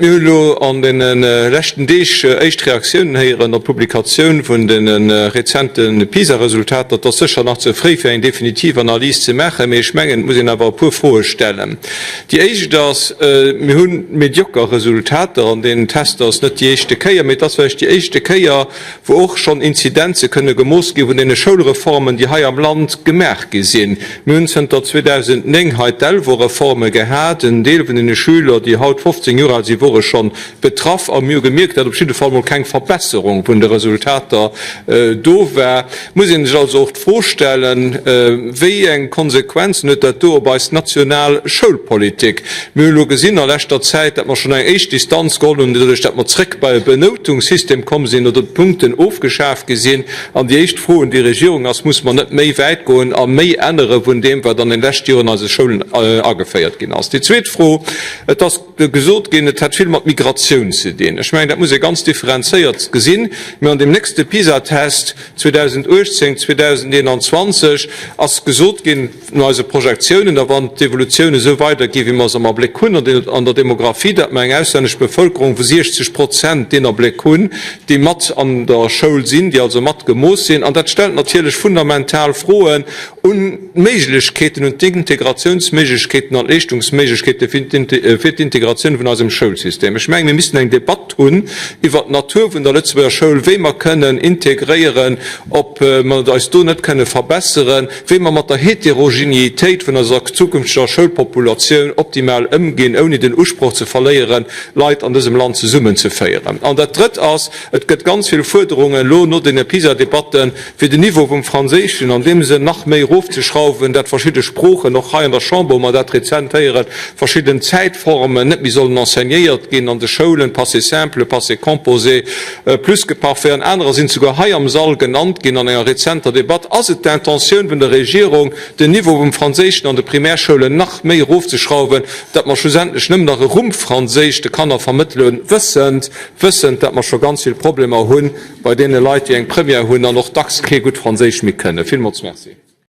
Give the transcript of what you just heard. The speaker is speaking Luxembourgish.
Mir hunn elo an deene leschten Deeg éischt Reaktiounen héieren op d'Publikatioun vun de rezente PISA-Resultater. Et ass sécher nach ze fréi, fir eng definitiv Analys ze maachen, mee ech mengen, et muss een awer e puer Froe stellen. Déi éischt ass, Mir hu medioker Resultater an deenen Tester. Et ass net déi éischte Kéier, mee et ass vläicht déi éischte Kéier, wou och schonn Inzidenze kënne gemooss gi vun deene Schoulreformen, déi hei am Land gemaach gi sinn. Mir hunn zënter 2009 hei d'ELVO-Reforme gehat. En Deel vun deene Schüler, déi haut 15 Joer al sinn, wore schonn betraff. A mir hu gemierkt, datt op jidde Fall mol keng Verbesserung vun de Resultater do war. Muss ee sech also och d'Fro stellen, Wéi eng Konsequenzen huet dat do op eis national Schoulpolitik? Mir hu elo gesinn a leschter Zäit, datt mer schonn eng éischt Distanz geholl hunn, doduerch datt mer zréck bei e Benoutungssystem komm sinn oder d'Punkten ofgeschaf gi sinn. An déi éischt Fro un déi Regierung ass, Muss mer net méi wäit goen a méi ännere vun deem, wat an den leschte Joren an eise Schoulen ageféiert ginn ass? Déi zweet Fro, Et ass gesot ginn, et hätt vill mat Migratioun ze dinn. Ech mengen, dat muss ee ganz differenzéiert gesinn. Mä an deem nächste PISA-Test 2018, 2021 ass gesot ginn, no eise Projektiounen, a wann d'Evolutioun esou weidergeet, wéi mer se am Abléck hunn an der Demografie, datt mer eng auslännesch Bevëlkerung vu 60 Prozent deen Abléck hunn, déi mat an der Schoul sinn, déi also mat gemooss sinn. An dat stellt natierlech fundamental Froen un d'Méiglechkeeten, un d'Integratiounsméiglechkeeten an d'Leeschtungsméiglechkeete fir d'Integratioun vun eisem Schoulsystem. Ech mengen, mir missten eng Debatt hunn iwwert d'Natur vun der Lëtzebuerger Schoul, wéi mer kënnen integréieren, ob mer eis do net kënne verbesseren, wéi mer mat der Heterogenitéit vun eiser zukünfteger Schoulpopulatioun optimal ëmginn, ouni den Usproch ze verléieren, Leit an dësem Land zesummenzeféieren. An dat Drëtt ass, Et gëtt ganz vill Fuerderungen elo no deene PISA-Debatten, fir den Niveau vum Franséischen an deem Sënn nach méi erofzeschrauwen, dat verschidde Sproochen, och hei an der Chamber hu mer dat rezent héieren, verschidden Zäitformen net méi sollen enseignéiert ginn an de Schoulen, Passé simple, Passé composé, Plus-que-parfait an anerer sinn souguer hei am Sall genannt ginn an enger rezenter Debatt. Ass et d'Intentioun vun der Regierung, den Niveau vum Franséischen an de Primärschoulen nach méi erofzeschrauwen, datt mer schlussendlech nëmmen nach e Rumpffranséisch de Kanner vermëttelen, wëssend, wëssend, datt mer scho ganz vill Problemer hu bei deene Leit, déi eng Première hunn an och dacks kee gutt Franséisch méi kënnen. Villmools Merci.